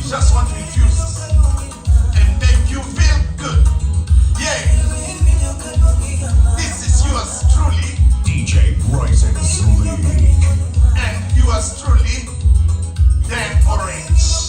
Just want to infuse and make you feel good. Yeah. This is yours truly, DJ Bryzn Sleek. And yours truly, Dan Orange.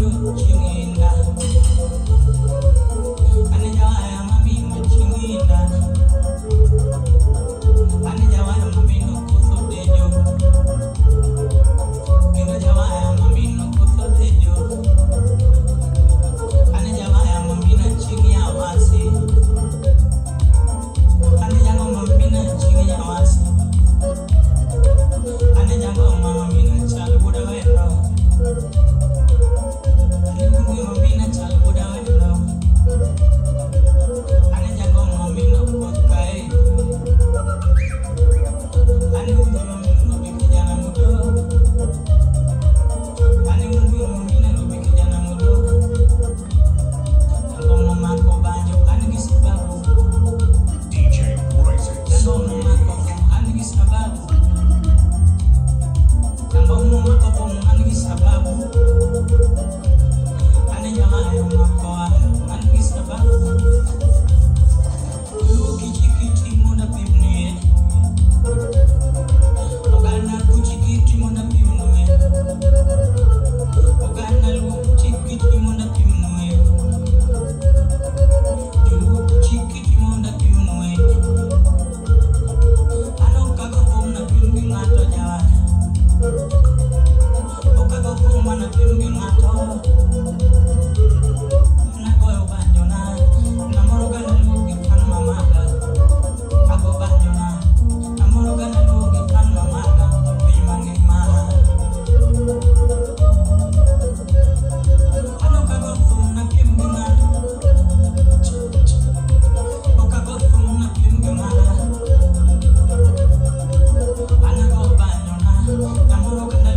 mamino chinginda. Ane jawaya mamino chinginda. Ane jawaya mamino kotho dejo. Kendo jawaya mamino kotho dejo. Ane jawaya mamina chingi awasi. Ane jango mamina chingi awasi. Ane jango mamina chal buda wendo. Ane mungi mamina chal buda wendo. Ane jango mamina koth kae. Ane mungi mamina robi kijana mudo. Ane mungi mamina robi kijana mudo. Jango mamako banjo an gi sababu. DJ Bryson Jango Slee. mamako an gi sababu. Jango mamako thum an gi sababu. Ane jamayo mako ayo an gi sababu. Luo kichi mondo apimnie. Oganda kuchi kiti mondo apimnue. Oganda luo kuchi kiti mondo apimnue. Joluo kuchi kiti mondo apimnue. An ok ago thum napim gi ng'ato jawada. Ok ago thum manapim gi ng'ato. An agoyo banjona. Namoro oganda luo gi fan mamaga. Ago banjona. Namoro oganda luo gi fan mamaga. Piny mangima. An ok ago thum napiem gi ng'ato. Ok ago thum napiem gi ng'ato. An ago banjona. Namoro oganda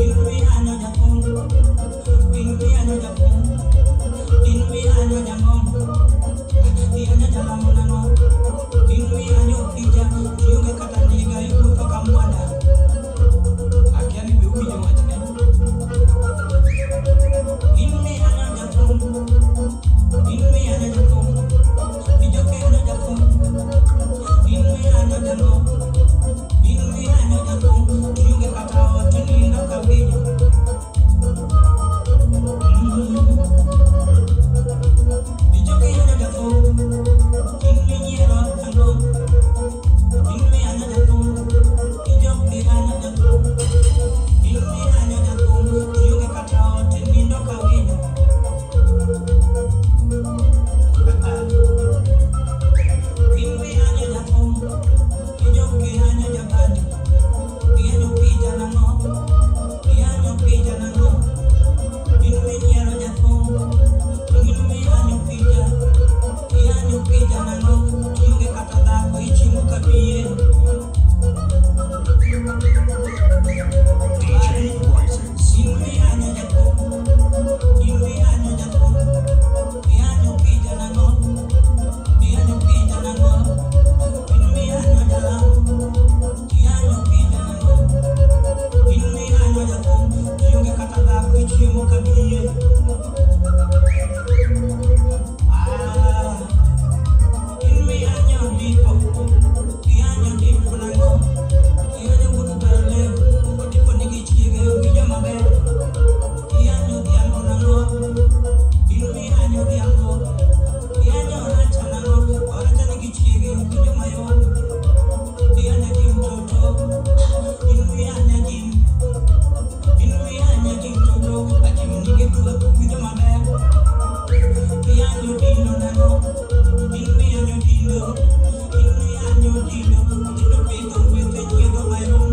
In miyanyo jathum, in miyanyo jathum, in miyanyo jang'om, iyanyo jalamo nang'o, in miyanyo opija, tionge kata ndiga iwuotho ka mwanda. Akia ni be uwinjo wachne. In miyanyo jathum, in miyanyo jathum, ijoke yanyo jathum, in miyanyo jang'om, in miyanyo jathum, tionge kata ot inindo ka winyo. Ijoke yanyo jathum, in minyiero ang'o, in miyanyo jathum, ijoke yanyo jathum, in miyanyo jathum, tionge kata ot inindo ka winyo. In miyanyo jathum, ijoke yanyo jabanjo, iyanyo pija nang'o, iyanyo pija nang'o, in minyiero jathum, in miyanyo pija, iyanyo pija nang'o, tionge kata dhako ichiemo ka biye. DJ Rises. In miyanyo jathum, in miyanyo jathum, iyanyo pija nang'o, iyanyo pija nang'o, in miyanyo jalamo, iyanyo pija nang'o, in miyanyo jathum, tionge kata dhako ichiemo ka biye. Ah, in miyanyo dipo, iyanyo dipo nang'o, iyanyo wuod ber odipo nigi chiege winjo maber, iyanyo dhiambo nang'o, in miyanyo dhiambo, iyanyo oracha nang'o, oracha nigi chiege winjo mayom, iyanyo ji mtoto, in miyanyo jim, in miyanyo ji mtoto, ajim nigi dhuok winjo maber, iyanyo dindo nang'o, in miyanyo dindo, in miyanyo dindo, dindo pidho kwethe nyiedho mayom,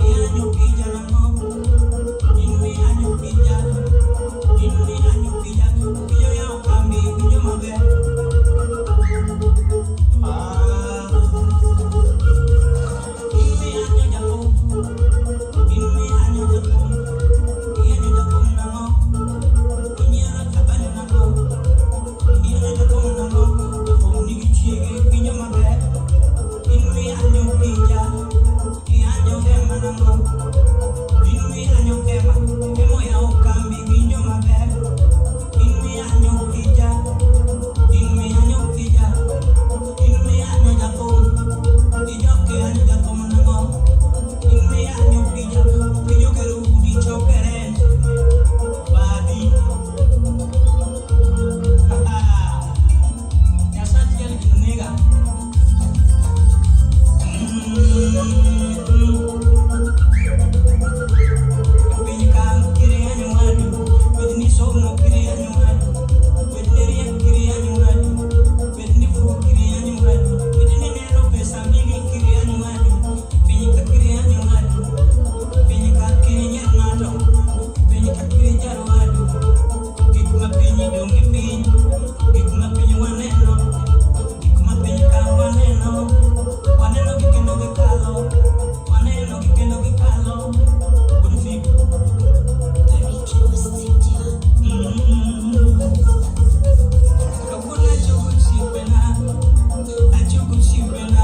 iyanyo pija nang'o, in miyanyo pija, in miyanyo pija, pija yawo kambi winjo maber. Ah, in miyanyo jathum, in miyanyo jathum, iyanyo jathum nang'o, inyiero tabanyo nang'o, iyanyo jathum nang'o, jathum nigi chiege winjo maber, in miyanyo pija, iyanyo hema nang'o, in miyanyo hema, hema oyawo kambi winjo maber, in miyanyo pija, in miyanyo pija, in miyanyo jathum, ijok iyanyo jathum nang'o, in miyanyo pija, pija ogero udi choke rent, badi. Nyasach jal gino nega. Piny ka kiri yanyo wadu, bed ni somo kiri yanyo wadu, bed ni riek kiri yanyo wadu, bed ni fuwo kiri yanyo wadu, bed ni neno pesa mbili kiri yanyo wadu, piny ka kiri yanyo wadu, piny ka kiri nyier ng'ato, piny ka kiri jar wadu, gik ma piny dong' e piny, gik ma piny waneno, gik ma piny ka waneno, waneno gi kendo gikalo, waneno gi kendo gikalo. Wuod Fibi. Barikiwa Studio. Kawuono achogo osiepena, achogo osiepena,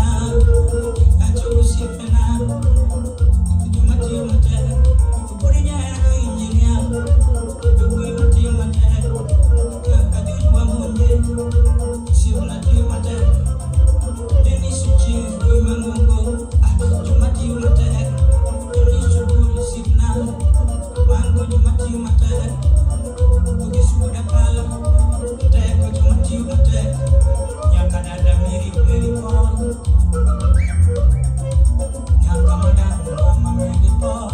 achogo osiepena, joma tiyo matek. Wuod Nyahero engineer, jowuoyi matiyo matek, nyaka George Wamonje, osiepna tiyo matek. Dennis Ochieng' wuoyi mang'ongo, ah, joma tiyo matek. Dennis Oduor osiepna, mago joma tiyo matek. Ogis wuod Akala, teko joma tiyo matek. Nyaka dada Mary Mary Paul, nyaka madam mama Mary Paul,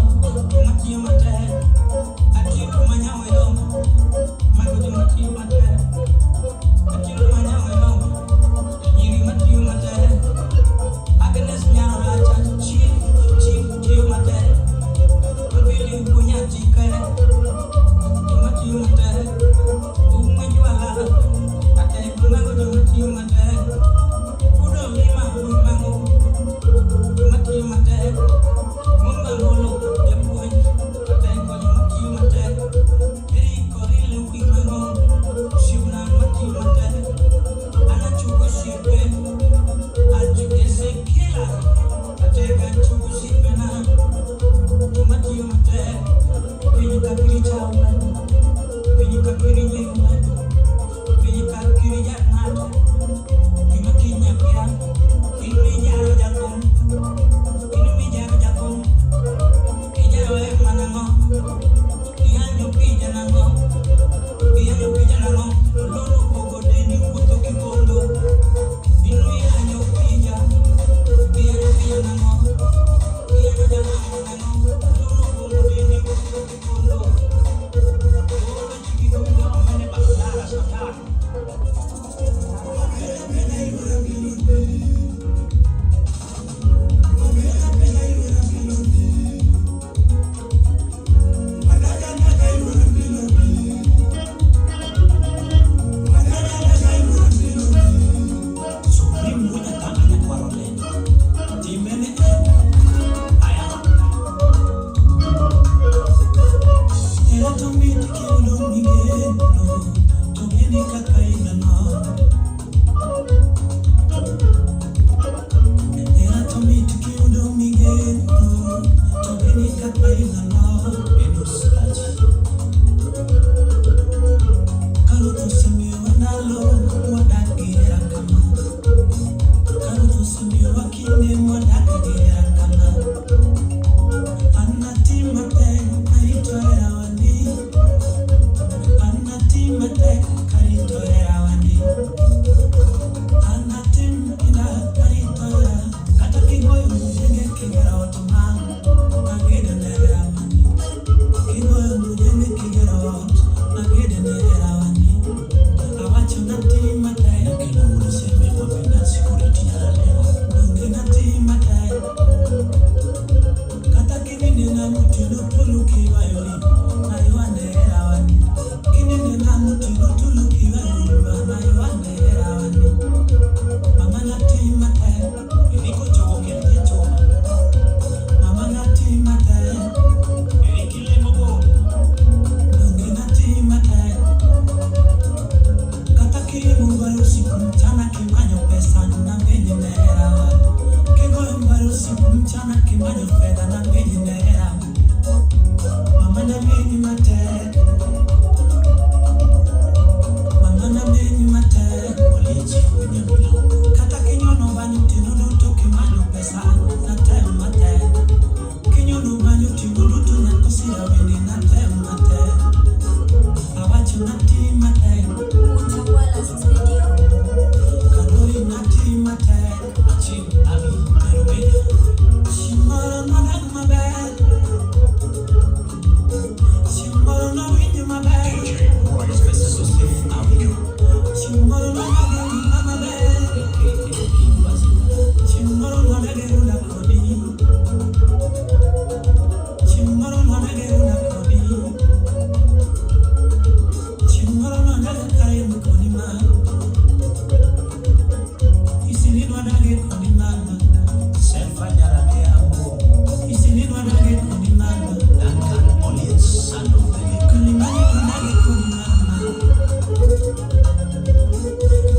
joma tiyo matek. Atieno Manyawelo, mago joma tiyo matek. Atieno Manyawelo, nyiri matiyo matek. Agnes Nyaroracha, chief, chief tiyo matek. Wabili Bunyachike, joma tiyo matek. Umwe Jwala, atek mago joma Piny ka kiri chama, piny ka kiri nyima, piny ka kiri jang'ato, gima kinya kia, in mijaro jakom, in mijaro jakom, ijaro e manang'o, iyanyo pija nang'o, iyanyo pija nang'o, lolo pogo dendi wuotho kibondo, in miyanyo pija, iyanyo pija nang'o, iyanyo jang'ato nang'o, lolo pogo dendi wuotho kibondo. Supreme Munyaka nyakwaro lendo. Timene en aya. Hera to mit kiyudo migeno, to ng'eni kaka ineno. Hera to mit kiyudo migeno, to ng'eni kaka ineno. Enos Raji. Ka Ruoth osemiyowa ndalo mwadak gi hera kama. Ka Ruoth osemiyowa kinde mwadak gi hera kama. An natim matek karito herawani. An natim matek karito herawani. An natim kinda karito hera. Kata kigoyo mujenge kigero ot ma nagedo ne herawani. Kigoyo mujenge kigero ot nagedo ne herawani. Awacho natim matek. Kendo wuod Osembe wa Security Nyaralego. Donge natim matek. Kata kininde na otieno tulu kiywayori, naywane herawani. Kininde na otieno tulu kiywayori, naywane herawani. Mama natim matek, Eriko chogo kel choma. mama natim matek, Eriki lemo go. donge natim matek. Kata kilimo mbari usiku mchana kimanyo pesa na mbenyi ne herawani. Kigoyo mbari usiku mchana kimanyo fedha na mbenyi ne herawani. Mama na mbenyi matek. Mama na mbenyi matek. Oliech William Milongo. Kata kinyono banyo otieno duto kimanyo pesa natem matek. Kinyono banyo otieno duto nyako sira bende natem matek. Awacho natim matek. Utawala Studio. Kadori natim matek. Achim Abi Nairobi. Chieng' moro nodag maber. Chieng' moro nowinj maber. DJ Rising Professor Joseph Awino. Chieng' moro nodag e ngima maber. AKA King Bazinga. Chieng' moro nodag e runda kodi. Chieng' moro nodag e runda kodi. Chieng' moro nodag e kaem kodi ma. Isini nodag e kodi mama. Selfa Nyarabea Ambo. Isini nodag e kodi mama. Duncan Oliech, son of the lake. Kilimani nodag e kodi mama.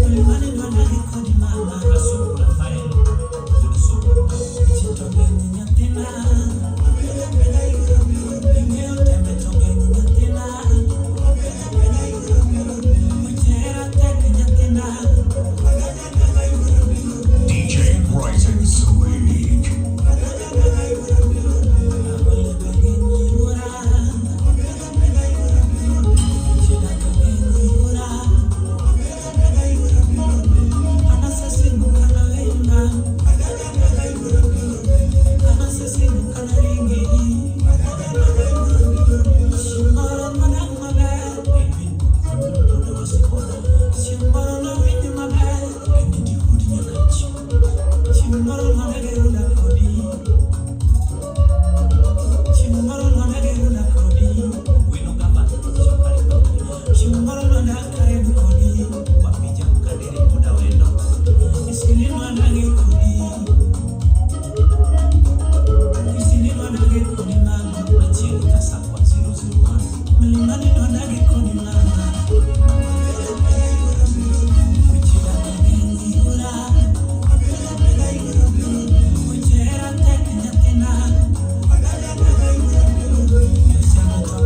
Kilimani nodag e kodi mama. Kasuku Rafael. Wuod Sugu. Ichito ng'eny nyathina. Ing'eyo tembe to ng'eny nyathina. Weche hera tek nyathina. DJ Rising Sleek. Agole be ng'eny wuora. Weche dak ng'eny wuora. Anasesingo kana wema. Anasesingo kana ringi. Chieng' moro nodag maber. Edwin Wuod Wasikonda. Chieng' moro nowinj maber. Kennedy Wuod Nyakach. Chieng' moro nodag e runda kodi. Chieng' moro nodag e runda kodi. Gweno Gavana. Shokari Family. Chieng' moro nodag karibu kodi. Wapija Kadere Wuod Awendo. Isili nodag e kodi. Isili nodag e kodi mama. Achieng Kasakwa 001. Mlimani nodag e kodi mama. Weche dak ng'eny wuora. Weche hera tek nyathina. Yosembe to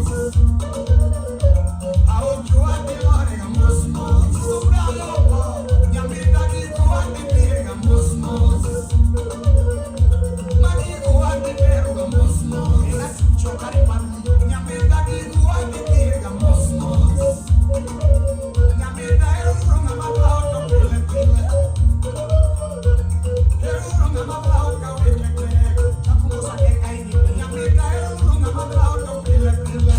mos. Aocho adhi lore ga mos mos. Sura loko, nyamita giko adhi dhiye ga mos mos. Magigo adhi bero ga mos mos. Ena chucho kare pati, nyamita giko adhi dhiye ga mos mos. Nyamita ero ng'ama dhawo to pile pile. Ero ng'ama dhawo ka weche tek. Nyamita ero ng'ama dhawo to pile pile.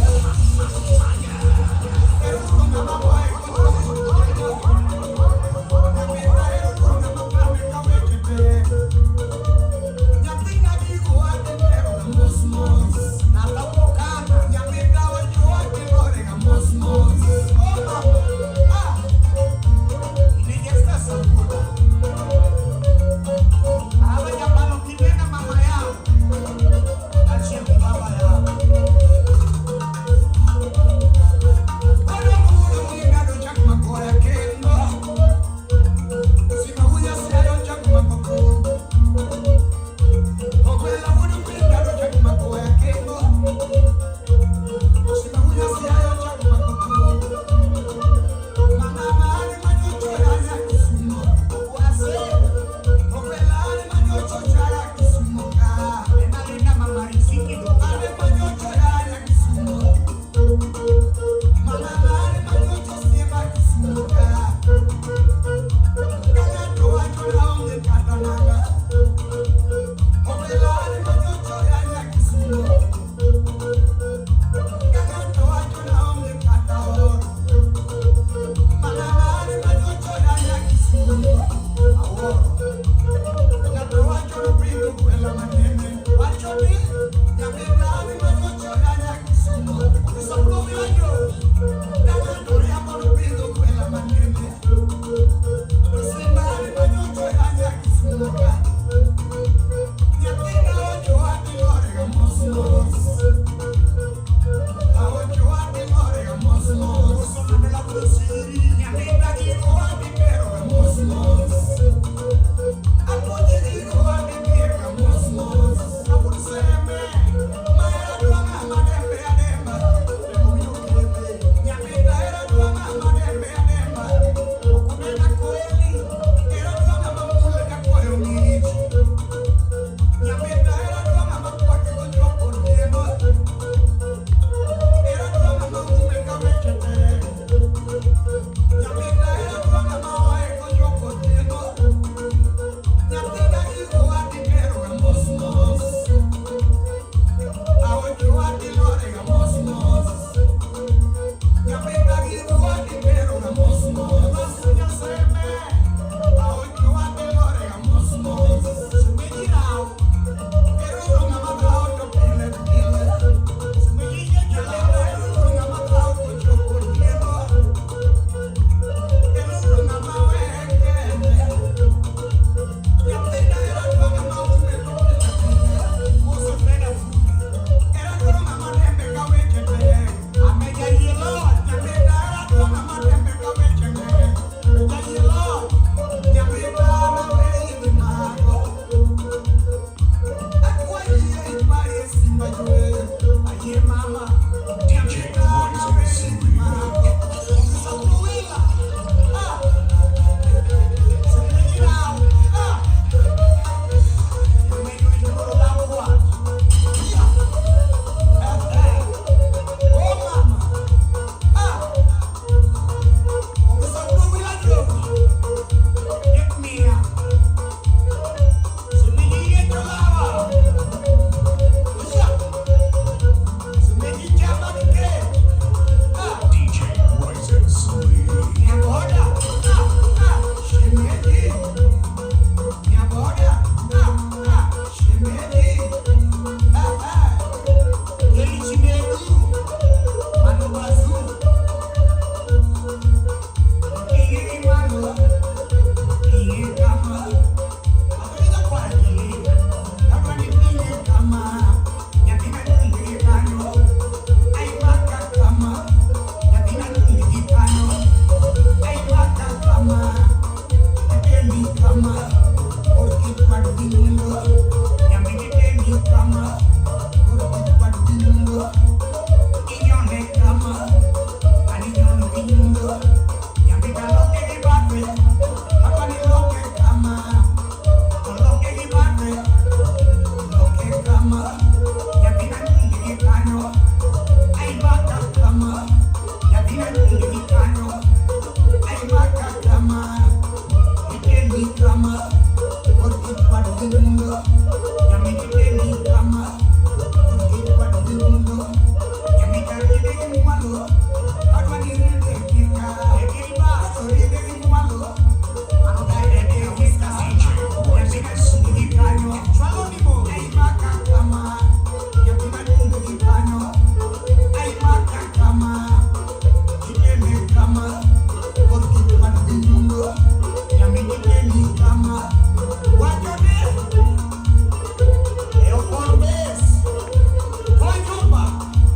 Kanyuma,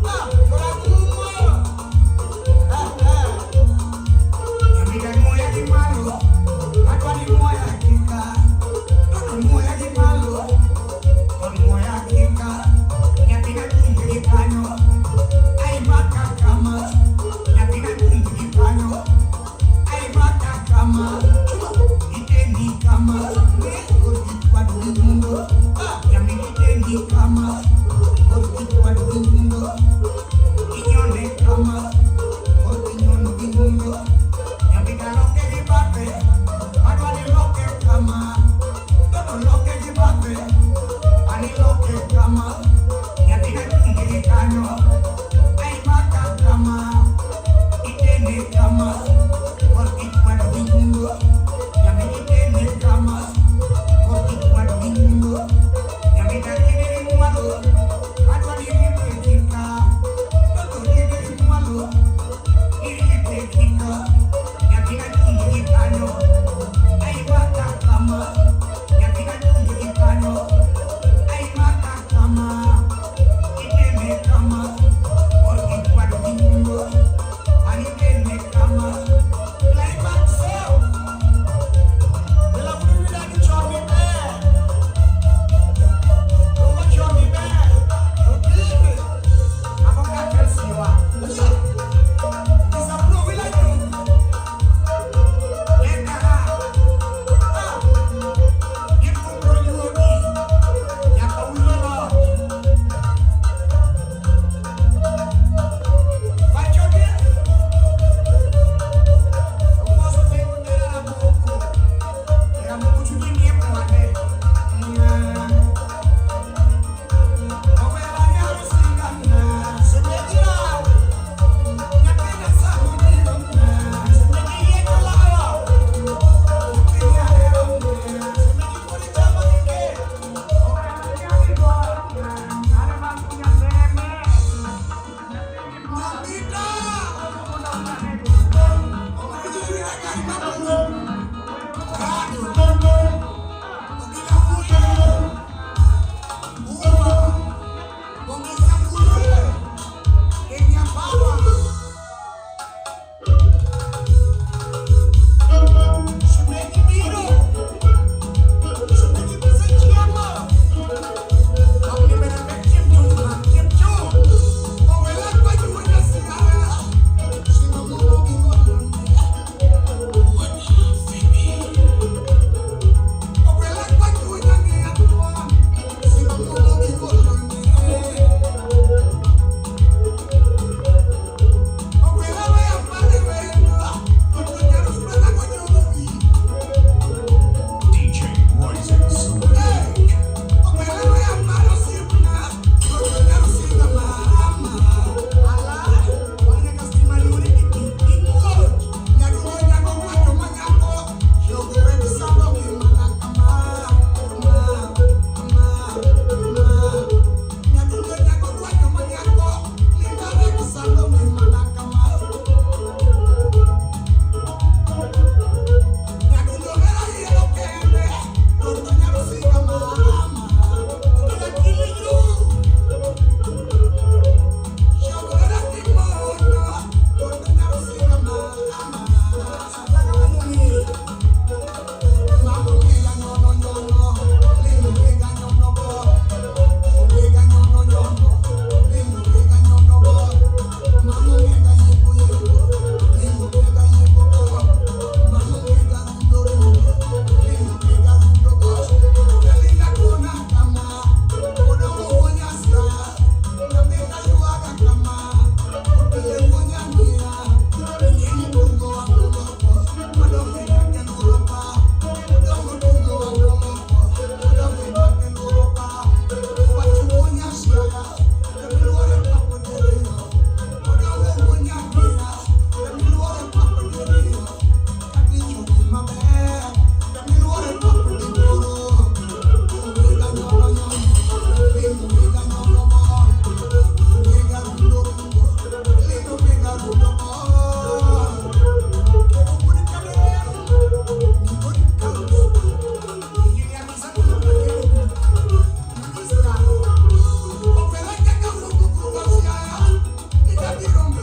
ah,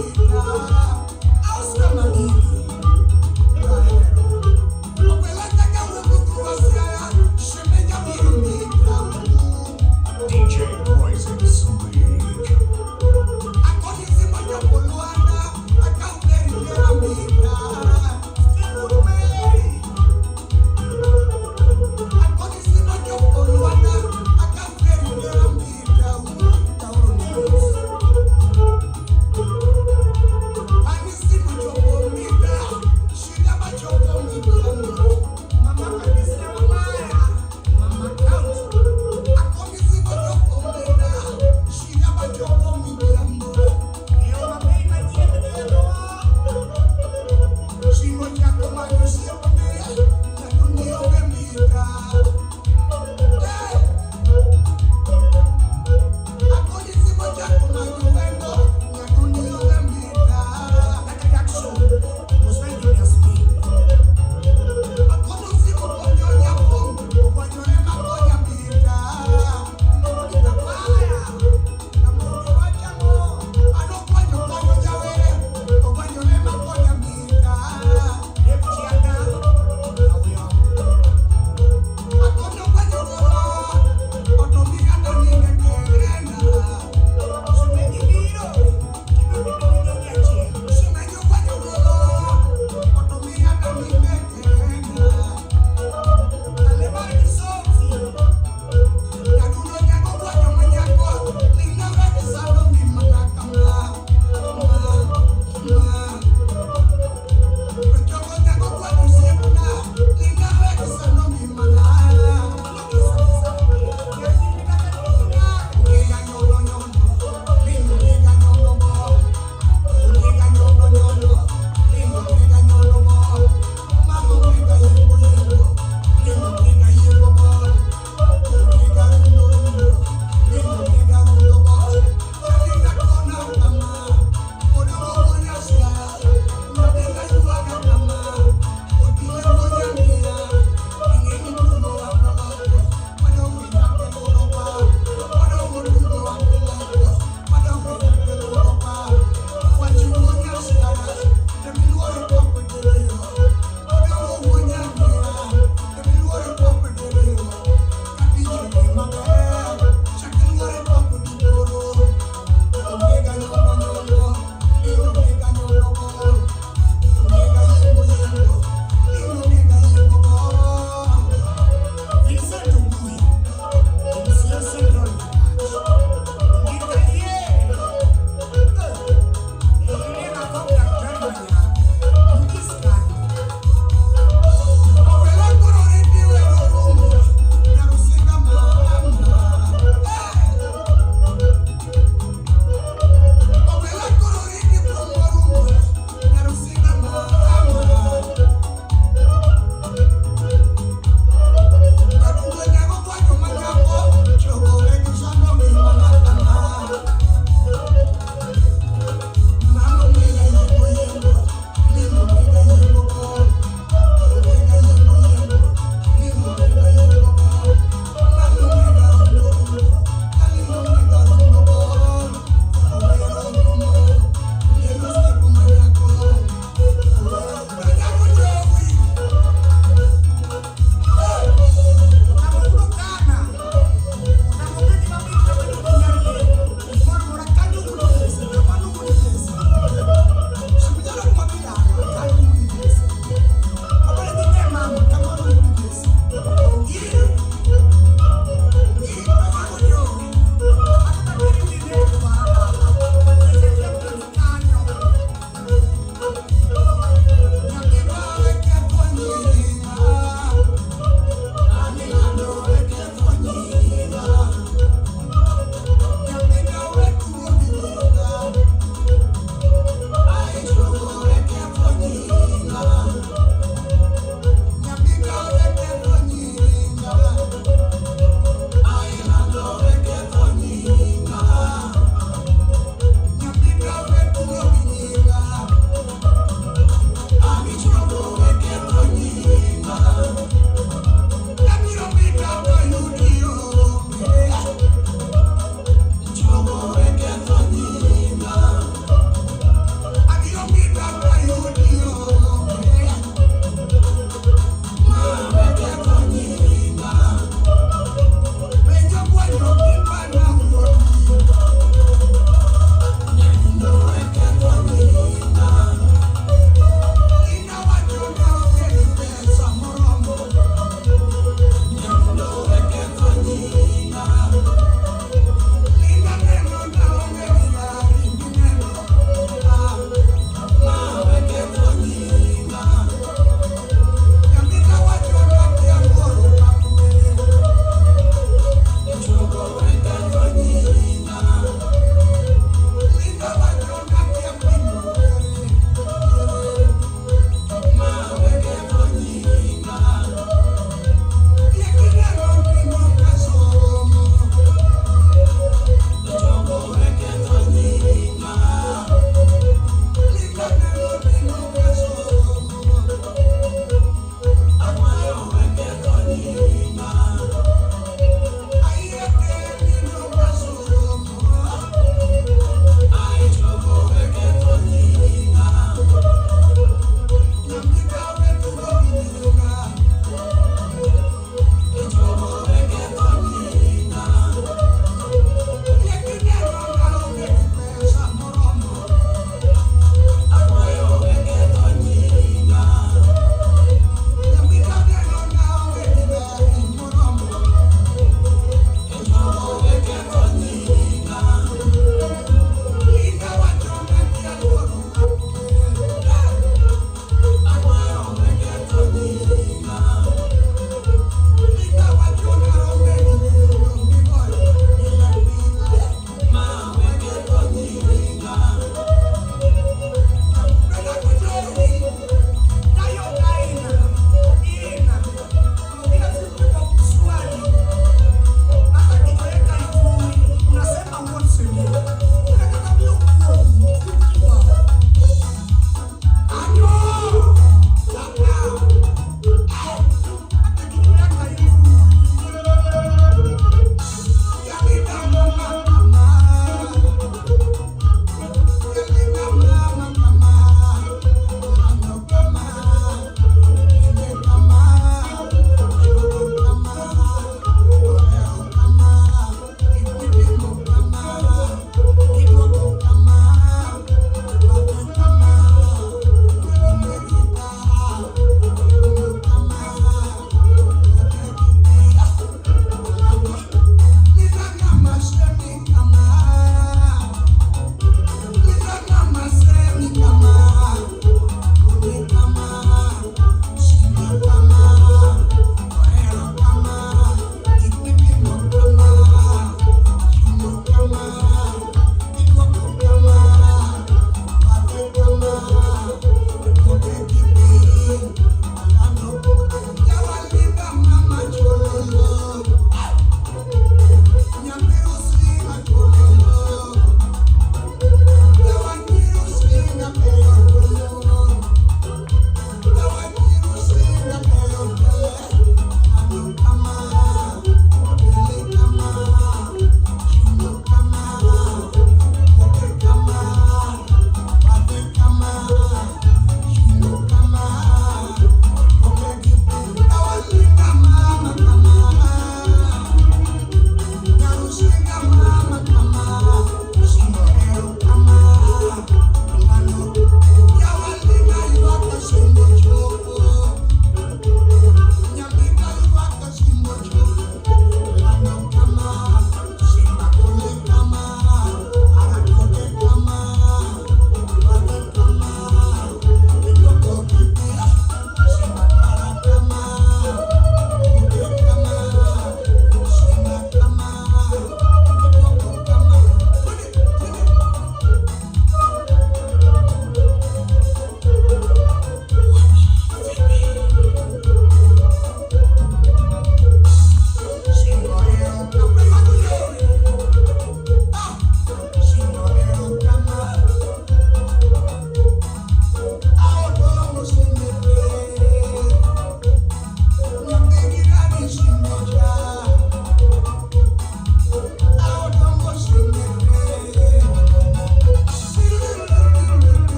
Thank you.